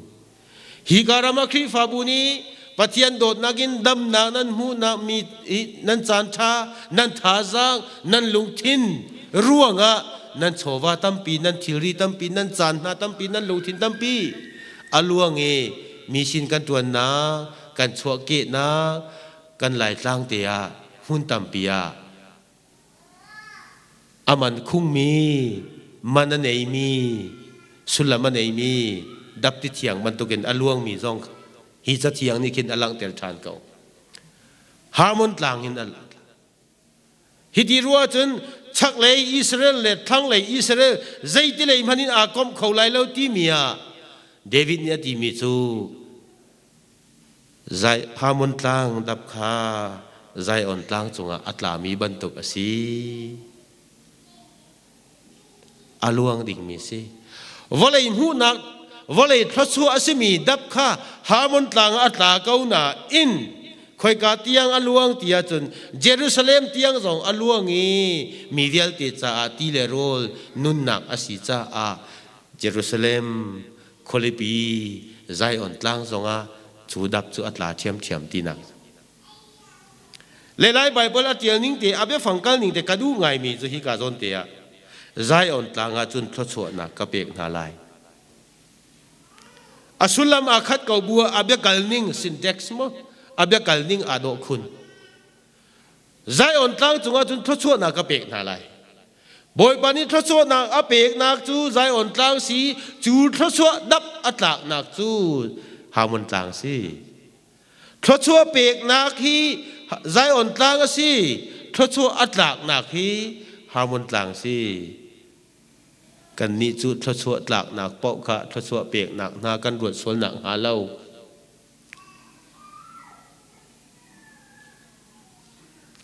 Hi ka ram ah Khrihfabu nih Pathian dawtnak in damnak nan hmuhnak mi nan caan ṭha, nan thazaang, nan lungthin ruangah nan chawva tampi, nan thilri tampi, nan caan hna tampi, nan lungthin tampi a luang i mi sin kan ṭuannak, kan chuahkehnak, kan Laitlang te ah hmun tampi ah A man khungmi, man a neimi, sullam a neimi dapti thiang bantukin a luangmi zong hi cathiang nih khin a langhter ṭhan ko. Harmon tlang in a Hiti ruah cun chaklei Israel le thlanglei Israel zeitilei hmanh in aa komh kho lai lo timi ah David nih a timi cu Harmon tlang dap kha Zion tlang cungah a tlami bantuk a si. A luang dingmi si. Vawlei hmuhnak, vawlei thluachuah a simi dap kha Harmon tlang ah a tla ko nain khoika tiang a luang ti ahcun Jerusalem tiang zong a luang i mi vialte caah ti le rawl nunnak a si caah Jerusalem Khualipi Zion tlang zongah cu dap cu a tla ṭhiamṭhiam tinak. Le Lai Baibal a ṭial ning te a biafang kal ning te ka duh ngaimi cu hika zawn te ah Zion tlang ah cun thluachuahnak ka pek hna lai. A sullam aa khat ko bu ah a biakal ning syntax maw a biakal ning aa dawh khun. Zion tlang cungah cun thluachuahnak ka pek hna lai. Bawipa nih thluachuahnak a peknak cu Zion tlang si, cu thluachuah dap a tlaknak cu Harmon tlang si. Thluachuah peknak hi Zion tlang a si, thluachuah a tlaknak hi Harmon tlang si. Kannih cu thluachuah tlaknak paoh kha thluachuah peknak hna kan ruat sualnak hnga lo.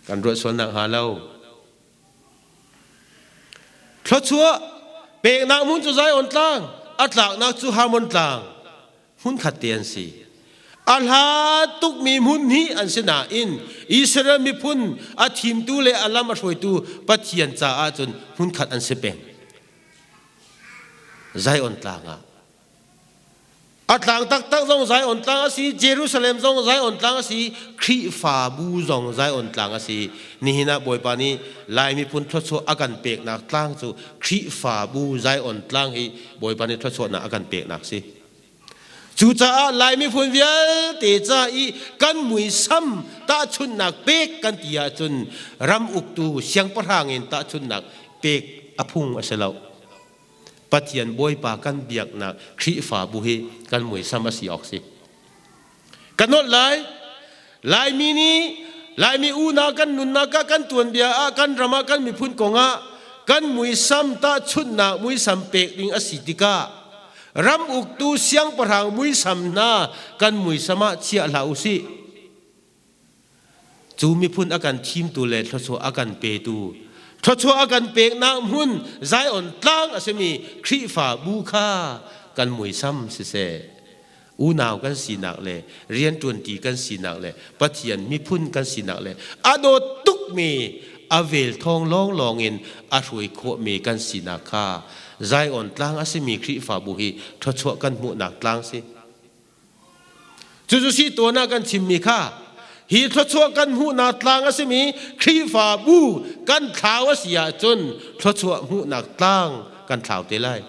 Kan ruat sualnak hnga lo. Thluachuah peknak hmun cu Zion tlang, a tlaknak cu Harmon tlang. Hmunkhat te an si. A hla tukmi hmun hi an si nain Israel miphun a thimtu le a lam a hruaitu Pathian caah cun hmunkhat an si peng. Zion tlang ah A tlang taktak zong Zion tlang a si, Jerusalem zong Zion tlang a si, Khrihfabu zong Zion tlang a si. Nihin ah Bawipa nih Lai miphun thluachuah a kan peknak tlang cu Khrihfabu Zion tlang hi Bawipa nih thluachuahnak a kan peknak si. Cucaah Lai miphun vialte ca i kan muisam tahchunhnak pek kan ti ahcun ram uktu siangpahrang in tahchunhnak pek a phung a si lo. Pathian Bawipa kan biaknak Khrihfabu hi kan muisam a si awk si. Ka nolh lai, Laimi nih Laimi unau kan nunnak ah kan tuanbia ah kan ram ah kan miphun kong ah kan muisam tahchunhnak muisam pek ding a si tikah ram uktu siangpahrang muisam hna kan muisam ah chiah hlah usih. Cu miphun a kan thimtu le thluachuah a kan petu Thluachuah a kan peknak hmun Zion tlang a simi Khrihfabu kha kan muisam siseh, unau kan sinak le rianṭuanṭi kan sinak le Pathian miphun kan sinak le a dawt tukmi a vel thawng lawnglawng in a hruai khawhmi kan sinak kha Zion tlang a simi Khrihfabu hi thluachuah kan hmuhnak tlang si. Cucu si tuan ah kan chimmi kha hi thluachuah kan hmuhnak tlang a simi Khrihfabu kan thlau a si ahcun thluachuah hmuhnak tlang kan thlau te lai.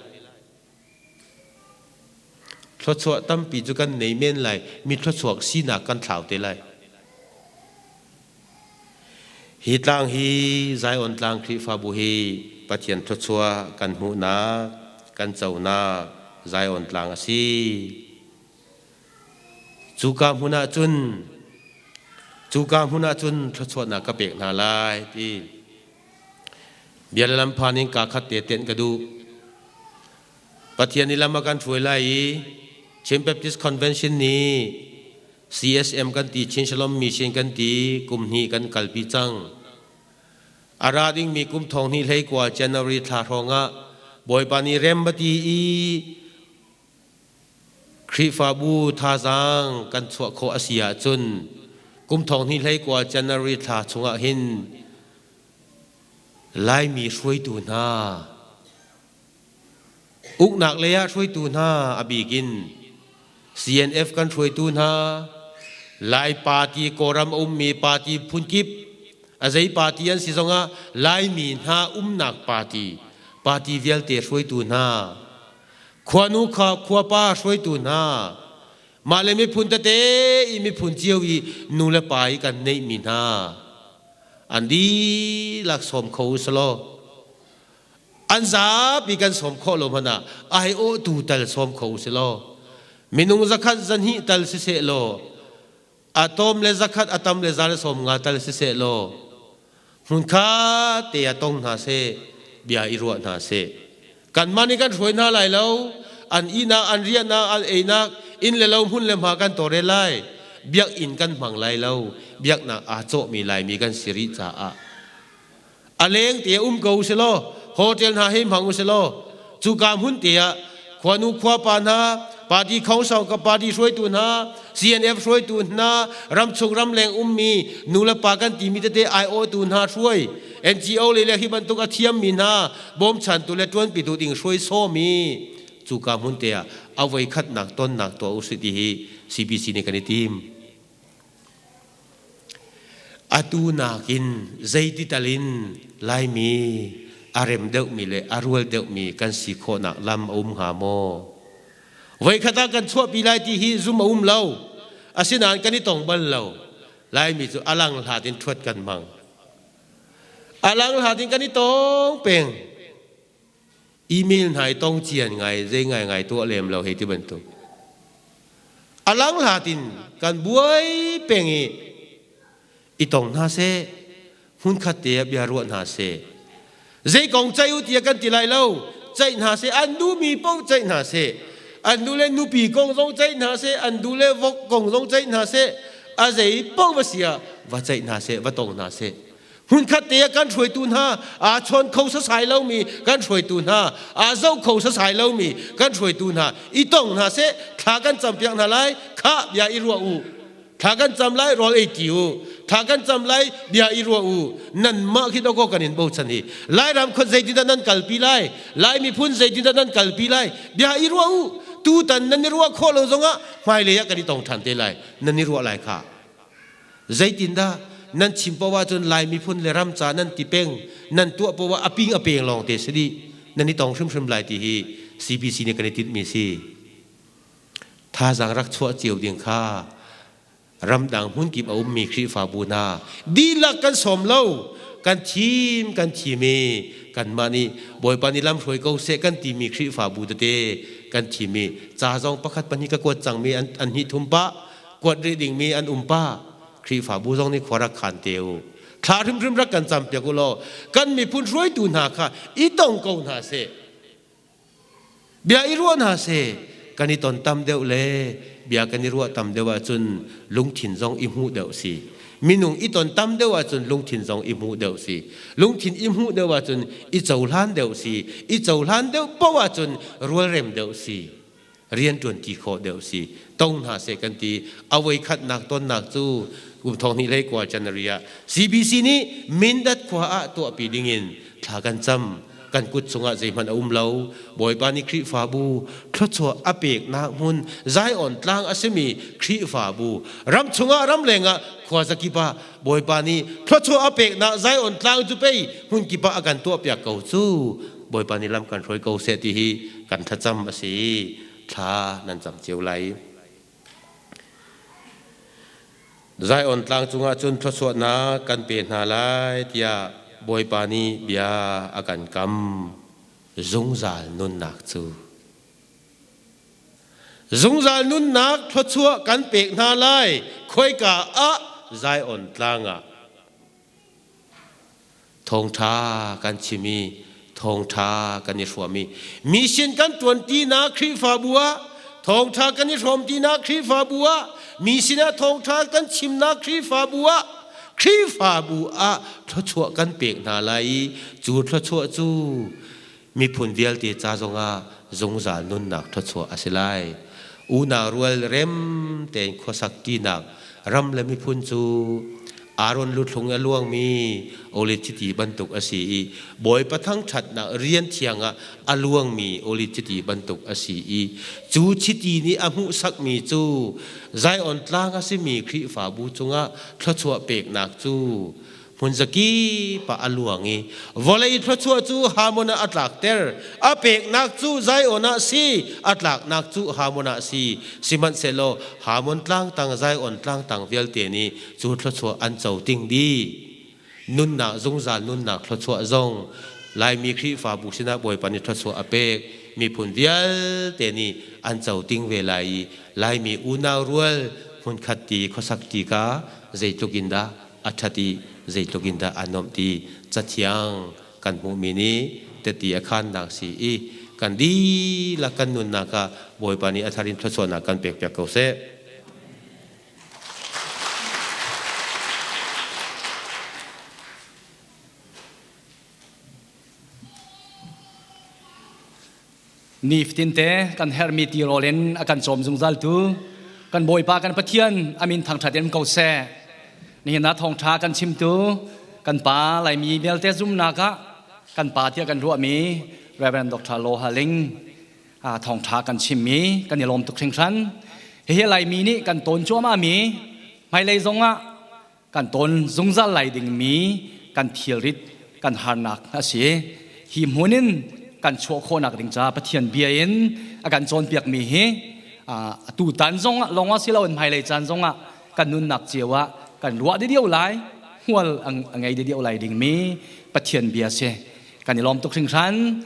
Thluachuah tampi cu kan nei men lai, mi thluachuak sinak kan thlau te lai. Hi tlang hi Zion tlang Khrihfabu hi Pathian thluachuah kan hmuhnak, kan conak Zion tlang a si. Cuka hmun ah cun cuka hmun ah cun thluachuahnak ka pek hna lai ti. Bia le lam phan in kaa khat te tenh ka duh. Pathian i lam a kan hruai lai i Chin Baptist Convention nih CSM kan ti, Chin Shalom Mission kan ti, kum hnih kan kalpi cang. A ra dingmi kum thong hnih hlei kua January thla hrawng ah Bawipa nih rem a ti i Khrihfabu thazaang kan chuah khawh a si ahcun kum thong hnih hlei kua January thla chungah hin Laimi hruaitu hna Uknak lei ah hruaitu hna a bik in CNF kan hruaitu hna, Lai party Kawlram a ummi party phunkip a zei party an si zongah Laimi hna umnak party party vialte hruaitu hna, khuanu kha khuapa hruaitu hna, mah le miphun tete i miphun cio i nu le pa i kan neihmi hna an dihlak sawm kho u selaw An zapi kan sawm khawh lo hmanh ah aiawhtu tal sawm kho usih law minung zakhat zahnih tal siseh law a tawm le zakhat a tam le za le sawm nga tal siseh law hmunkhat te ah tong hna seh, bia i ruah hna seh. Kanmah nih kan hruai hna lai lo, an ihnak, an riahnak, an einak, inn le lo hmun le hma kan tawlrel lai. Biakinn kan hmang lai lo, biaknak aa cawhmi Laimi kan si rih caah. A leng te um ko usih law hotel hna hei hmang usih law cuka hmun te ah khuanu khuapa hna, party council ka party hruaitu hna, CNF hruaitu hna, ramchung ramleng ummi nu le pa kan timi tete aiawhtu hna hruai, NGO le le hi bantuk a thiammi hna bawmchantu le ṭuanpitu ding hruai sawmi cuka hmun te ah a voi khatnak tonnak tuah usih ti hi CBC nih kan i tim. Atu nakin zeiti tal in Laimi a rem deuhmi le a rual deuhmi kan si khawhnak lam a um hnga maw? Voikhat ah kan chuahpi lai ti hi zum a um lo. Asinain kan i tong bal lo. Laimi cu a lang hlat in ṭhuat kan hmang. A lang hlat in kan i tong peng. Email hna i tong cian ngai, zei ngai ngai tuah lem lo hei ti bantuk. A lang hlat in kan buai peng i i tong hna seh, hmunkhat te ah bia ruah hna seh. Zei kong ceih u tiah kan ti lai lo, ceih hna seh, an duhmi paoh ceih hna seh. An duh le nupi kong zong ceih hna seh, an duh le vok kong zong ceih hna seh, a zei paoh va si ah va ceih hna seh, va tong hna seh. Hmunkhat te ah kan hruaitu hna aa chawn kho sasai lomi kan hruaitu hna, aa zoh kho sasai lomi kan hruaitu hna i tong hna seh, thla kan campiak hna lai, khah bia i ruah u. Thla kan cam lai, rawl ei ti u. Thla kan cam lai, bia i ruah u. Nanmah khi dawkaw kan in bochan hi. Lairam khua zeitindah nan kalpi lai? Lai miphun zeitindah nan kalpi lai? Bia i ruah u. Tutan nan i ruah khawh lo zongah hmailei ah kan i tong ṭhan te lai. Nan i ruah lai khah. Zeitindah nan chim paoh ahcun Lai miphun le ram ca nan ti peng, nan tuah paoh ah a ping a peng lawng te si dih. Nan i tong hrimhrim lai ti hi CBC nih kan i tinhmi si. Thazaang rak chuah cio ding kha ramdang hmunkip a ummi Khrihfabu hna dihlak kan sawm lo, kan thim kan thim i kanmah nih Bawipa nih lamhruai ko seh kan timi Khrihfabu tete kan thim i ca zong pakhat pahnih ka kuat cangmi an hnih thum pah kuat rih dingmi an um pah. Khrihfabu zong nih khua rak khan te u, thla hrimhrim rak kan campiak u law kan miphun hruaitu hna kha i tong ko hna seh, bia i ruah hna seh. Kan i ton tam deuh le bia kan i ruah tam deuh ahcun lungthin zong i hmuh deuh si. Minung i ton tam deuh ahcun lungthin zong i hmuh deuh si. Lungthin i hmuh deuh ahcun i cohlan deuh si. I cohlan deuh paoh ahcun rualrem deuh si. Rianṭuan ti khawh deuh si. Tong hna seh kan ti. A voikhatnak tonnak cu kum thong hnih hlei kua January ah CBC nih Mindat khua ah tuahpi dingin thla kan cam. Kan kut chungah zeihmanh a um lo. Bawipa nih Khrihfabu thluachuah a peknak hmun Zion tlang a simi Khrihfabu ram chungah ramleng ah khua zakip ah Bawipa nih thluachuah a peknak Zion tlang cu pei hmun kip ah a kan tuahpiak ko cu. Bawipa nih lam kan hruai ko seh ti hi kan thlacam a si. Thla nan cam cio lai. Zion tlang cungah cun thluachuahnak kan pe hna lai tiah Bawipa nih bia a kan kam. Zungzal nunnak cu zungzal nunnak thluachuah kan pek hna lai khoika ah Zion tlang ah thawngṭha kan chim i thawngṭha kan i hrawm i mission kan ṭuanṭinak Khrihfabu ah thawngṭha kan i hrawmṭinak Khrihfabu ah mi sinah thawngṭha kan chimnak Khrihfabu ah Khrihfabu ah thluachuah kan pek hna lai i cu thluachuah cu miphun vialte ca zongah zungzal nunnak thluachuah a si lai. Unau rual rem tein khuasak ṭinak ram le miphun cu Aaron luthlung a luangmi oliv chiti bantuk a si i Bawipa thangṭhatnak rian thiang ah a luangmi oliv chiti bantuk a si i cu chiti nih a hmuhsakmi cu Zion tlang a simi Khrihfabu cungah thluachuah peknak cu hmun zakip ah a luang i vawlei thluachuah cu Hamon ah a tlakter. A peknak cu Zion ah si, a tlaknak cu Hamon ah si. Sihmanhsehlaw Hamon tlang tang Zion tlang tang vialte nih cu thluachuah an co ting dih. Nunnak zungzal nunnak thluachuah zong Laimi Khrihfabu sinah Bawipa nih thluachuah a pek. Miphun vialte nih an co ting ve lai i Laimi unau rual hmunkhat ti khuasak ti ka zeitluk in dah a ṭhat i zeitluk in dah a nuamh ti Cathiang kan hmuhmi nih tehte a khaannak si i kan dihlak kan nunnak ah Bawipa nih a thar in thluachuahnak kan pekpiak ko seh. Nifatin te kan herhmi tirawl in a kan cawm zungzal tu kan Bawipa kan Pathian amin thangṭhat in ko seh. Nihin ah thawngṭha kan chimtu kan pa Laimi vialte zumnak ah kan pa tiah kan ruahmi Reverend Dr. Lo Ha Ling thawngṭha kan chimmi kan i lawm tuk hringhran. Hihi Laimi nih kan tawn cuahmah mi hmailei zongah kan tawn zungzal lai dingmi kan thilrit kan harnak a si. Hi hmun in kan chuah khawhnak ding ca Pathian bia in a kan cawnpiakmi hi atu tan zong lawng ah si loin hmailei caan zong ah kan nunnak cio ah kan ruah didio lai hmual a ngei didio lai dingmi Pathian bia si. Kan i lawm tuk hringhran.